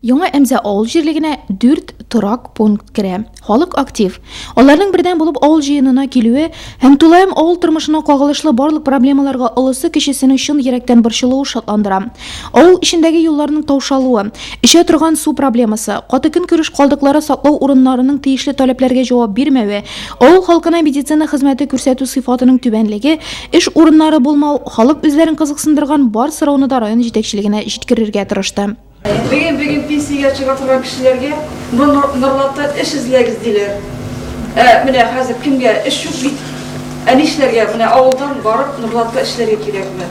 Яңа Әмзә авыл җирлегенә дүрт торак пункт керә. Халык актив. Аларның бердәм булып авыл җыенына килүе һәм тулаем авыл тормышына кагылышлы барлык проблемаларга олысы-кечесенең чын йөрәктән борчылуы шатландыра. Авыл эчендәге юлларның таушалуы, эчә торган су проблемасы, каты көнкүреш калдыклары саклау урыннарының тиешле таләпләргә җавап бирмәве, авыл халкына медицина хезмәте күрсәтү сыйфатының түбәнлеге, эш урыннары булмау, халык үзләрен кызыксындырган бар сорауны да район җитәкчелегенә җиткерергә тырышты. Бүген бүген пенсиягә чыга торган кешеләргә Норлатта эш эзләгез, диләр. Ә менә хәзер кемгә эш юк бит. Ә нишләргә? Менә авылдан барып Норлатка эшләргә кирәкме?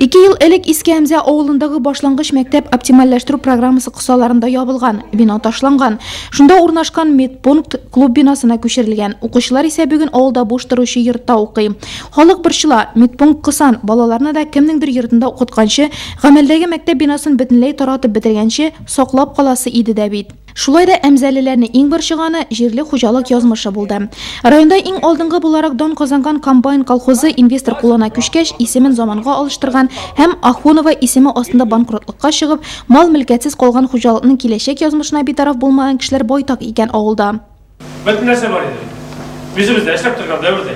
Ике ел элек Иске Әмзә авылындагы башлангыч мәктәп оптимальләштерү программасы кысаларында ябылган, бина ташланган. Шунда урнашкан медпункт клуб бинасына күчерелгән. Укучылар исә бүген авылда буш торучы йортта укый. Халык борчыла, медпункт кысан, балаларны да кемнеңдер йортында укытканчы, Гамәлдәге мәктәп бинасын бөтенләй таратып бетергәнче, саклап каласы иде дә бит. Шулай да әмзәлеләрне иң борчыганы, җирле хуҗалык язмышы булды. Районда иң алдынгы буларак дан казанган Комбайн колхозы инвестор кулына күчкәч, исемен заманга алыштырган һәм Ахунова исеме астында банкротлыкка чыгып, мал-мөлкәтсез калган хуҗалыкның киләчәк язмышына битараф булмаган кешеләр байтак икән авылда. Бөтен нәрсә бар иде. Үзебездә эшләп торган дәвердә.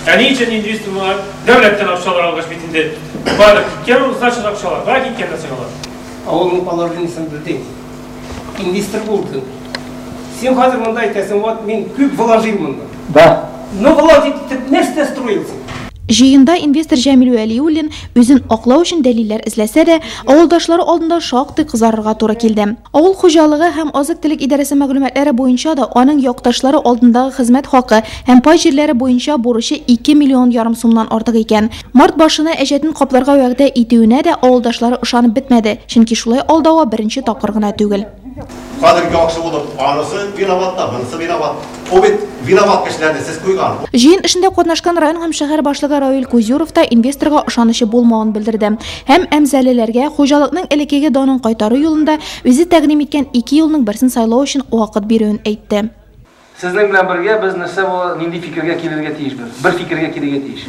Ә ни өчен инвестор болар дәүләттән акчалар алгач бит инде бары киткән ул, значит акчалар. Кая киткәннәр соң алар? Авылның положениесен белдең. Инвестор булдың. Син хәзер монда әйтәсең, вот мин күп вложил монда. Да. Ну вложить итеп нәрсә строил син? Җыенда инвестор Җәмил Вәлиуллин үзен аклау өчен дәлилләр эзләсә дә, авылдашлары алдында шактый кызарырга туры килде. Авыл хуҗалыгы һәм азык-төлек идарәсе мәгълүматлары буенча да аның якташлары алдындагы хезмәт хакы һәм пай җирләре буенча бурычы 2 миллион ярым сумнан артык икән. Март башына әҗәтен капларга вәгъдә итүенә дә авылдашлары ышанып бетмәде, чөнки шулай алдавы беренче тапкыр гына түгел. Хәзер яхшы булып, анысы виноват та, монысы виноват. Ул бит виноват кешеләрне сез куйган. Җыен эшендә катнашкан район һәм шәһәр башлыгы Равил Кузюров та инвесторга ышанычы булмавын белдерде һәм әмзәлеләргә хуҗалыкның элеккеге данын кайтару юлында үзе тәкъдим иткән ике юлның берсен сайлау өчен вакыт бирүен әйтте. Сезнең белән бергә без нәрсә була, нинди фикергә килергә тиешбез? Бер фикергә килергә тиеш.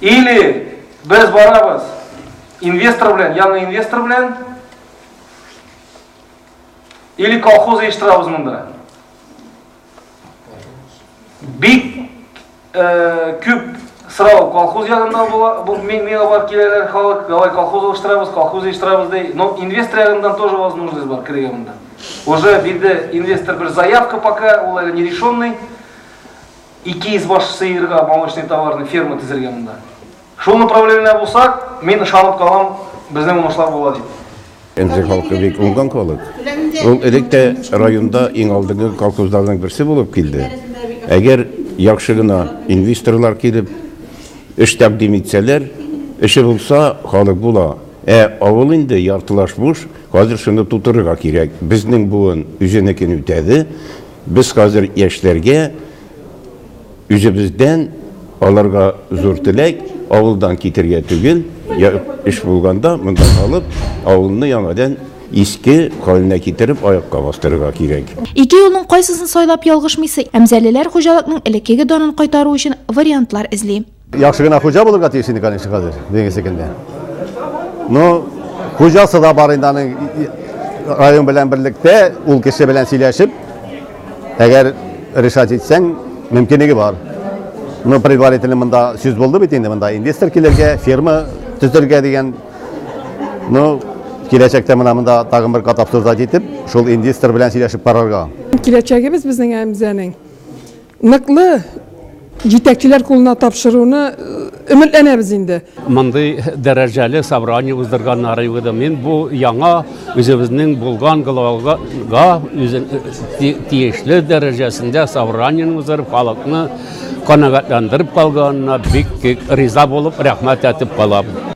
Или без барабыз инвестор белән, яңа инвестор белән, Или колхоз оештырабыз монда. Бик э, күп сорау колхоз ягыннан була, бу миңа барып киләләр халык, давай колхоз оештырабыз, колхоз оештырабыз ди. Но инвестор ягыннан тоже возможность бар керергә монда. Уже бирде инвестор бер заявка пока, ул әле нерешенный. 200 баш сыерга молочный товарный ферма төзергә монда. Шул направлениедә булсак, мин ышанып калам, безнең уңышлар була дип. Энҗе халкы бик уңган халык. Ул элек тә районда иң алдынгы колхозларның берсе булып килде. Әгәр яхшы гына инвесторлар килеп, эш тәкъдим итсәләр, эше булса, халык була. Ә авыл инде яртылаш буш, хәзер шуны тутырырга кирәк. Безнең буын үзенекен үтәде. Без хәзер яшьләргә Үзебездән аларга зур теләк, авылдан китергә түгел, эш булганда монда калып, авылны яңадан иске хәленә китереп аякка бастырырга кирәк. Ике юлның кайсысын сайлап ялгышмыйсы, әмзәлеләр хуҗалыкның элеккеге данын кайтару өчен вариантлар эзли. Яхшы гына хуҗа булырга тиеш инде, конечно, хәзер, бүгенге көндә. Ну, хуҗасы да бар инде аның район белән берлектә, ул кеше белән сөйләшеп, Әгәр решать итсәң, мөмкинлеге бар. Но предварительно монда сүз булды бит инде, монда инвестор килергә, ферма төзергә дигән. Ну, киләчәктә менә монда тагын бер кат обсуждать итеп, шул инвестор белән сөйләшеп карарга. Киләчәгебез безнең Әмзәнең ныклы җитәкчеләр кулына тапшыруны өметләнәбез инде. Мондый дәрәҗәле собрание уздырганнары юк иде. Мин бу яңа үзебезнең булган главага үзен тиешле дәрәҗәсендә собраниене уздырып, халыкны канәгатьләндереп калганына бик риза булып, рәхмәт әйтеп калам.